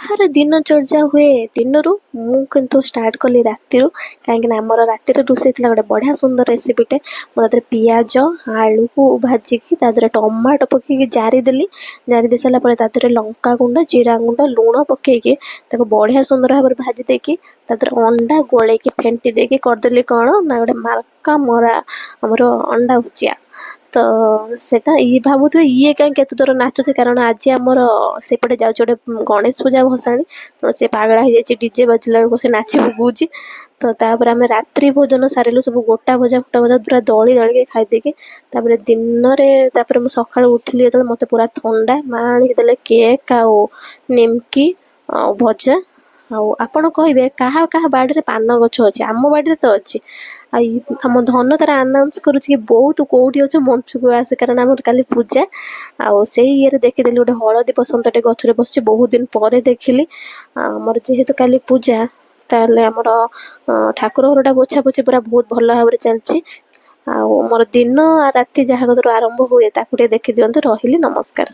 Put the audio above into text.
କାହାର ଦିନଚର୍ଯ୍ୟା ହୁଏ ଦିନରୁ, ମୁଁ କିନ୍ତୁ ଷ୍ଟାର୍ଟ କଲି ରାତିରୁ, କାହିଁକିନା ଆମର ରାତିରେ ରୋଷେଇ ଥିଲା ଗୋଟେ ବଢ଼ିଆ ସୁନ୍ଦର ରେସିପିଟେ। ମୁଁ ତା ଦେହରେ ପିଆଜ ଆଳୁକୁ ଭାଜିକି ତା ଦେହରେ ଟମାଟୋ ପକେଇକି ଜାରିଦେଲି। ଜାରି ଦେଇ ସାରିଲା ପରେ ତା ଦେହରେ ଲଙ୍କା ଗୁଣ୍ଡ, ଜିରା ଗୁଣ୍ଡ, ଲୁଣ ପକେଇକି ତାକୁ ବଢ଼ିଆ ସୁନ୍ଦର ଭାବରେ ଭାଜି ଦେଇକି ତା ଦେହରେ ଅଣ୍ଡା ଗୋଳେଇକି ଫେଣ୍ଟି ଦେଇକି କରିଦେଲି କ'ଣ ନା ଗୋଟେ ମାର୍କା ମରା ଆମର ଅଣ୍ଡା ଭୁଜିଆ। ତ ସେଇଟା ଇଏ ଭାବୁଥିବେ ଇଏ କାହିଁକି ଏତେ ଦୂର ନାଚୁଛି, କାରଣ ଆଜି ଆମର ସେପଟେ ଯାଉଛି ଗୋଟେ ଗଣେଶ ପୂଜା ଭସାଣି। ତ ସେ ପାଗଳା ହେଇଯାଇଛି, ଡିଜେ ବାଜିଲା ବେଳକୁ ସେ ନାଚି ପକଉଛି। ତ ତାପରେ ଆମେ ରାତ୍ରି ଭୋଜନ ସାରିଲୁ, ସବୁ ଗୋଟା ଭଜା ଫୁଟା ଭଜା ପୁରା ଦଳି ଦଳିକି ଖାଇଦେଇକି ତାପରେ ଦିନରେ, ତାପରେ ମୁଁ ସକାଳୁ ଉଠିଲି ଯେତେବେଳେ ମୋତେ ପୁରା ଥଣ୍ଡା, ମା ଆଣିକି ଦେଲେ କେକ୍ ଆଉ ନିମକି ଆଉ ଭଜା। ଆଉ ଆପଣ କହିବେ କାହା କାହା ବାଡ଼ିରେ ପାନ ଗଛ ଅଛି? ଆମ ବାଡ଼ିରେ ତ ଅଛି। ଆଉ ଆମ ଧନ ତାର ଆନାଉନ୍ସ କରୁଛି କି ବୋଉ ତୁ କେଉଁଠି ଅଛୁ, ମଞ୍ଚକୁ ଆସେ, କାରଣ ଆମର କାଲି ପୂଜା। ଆଉ ସେଇ ଇଏରେ ଦେଖିଦେଲି ଗୋଟେ ହଳଦୀ ବସନ୍ତଟେ ଗଛରେ ବସିଛି, ବହୁତ ଦିନ ପରେ ଦେଖିଲି। ଆମର ଯେହେତୁ କାଲି ପୂଜା, ତାହେଲେ ଆମର ଠାକୁର ଘରଟା ପୋଛାପୋଛି ପୁରା ବହୁତ ଭଲ ଭାବରେ ଚାଲିଛି। ଆଉ ମୋର ଦିନ ରାତି ଯାହା କତିରୁ ଆରମ୍ଭ ହୁଏ ତାକୁ ଟିକେ ଦେଖିଦିଅନ୍ତୁ। ରହିଲି, ନମସ୍କାର।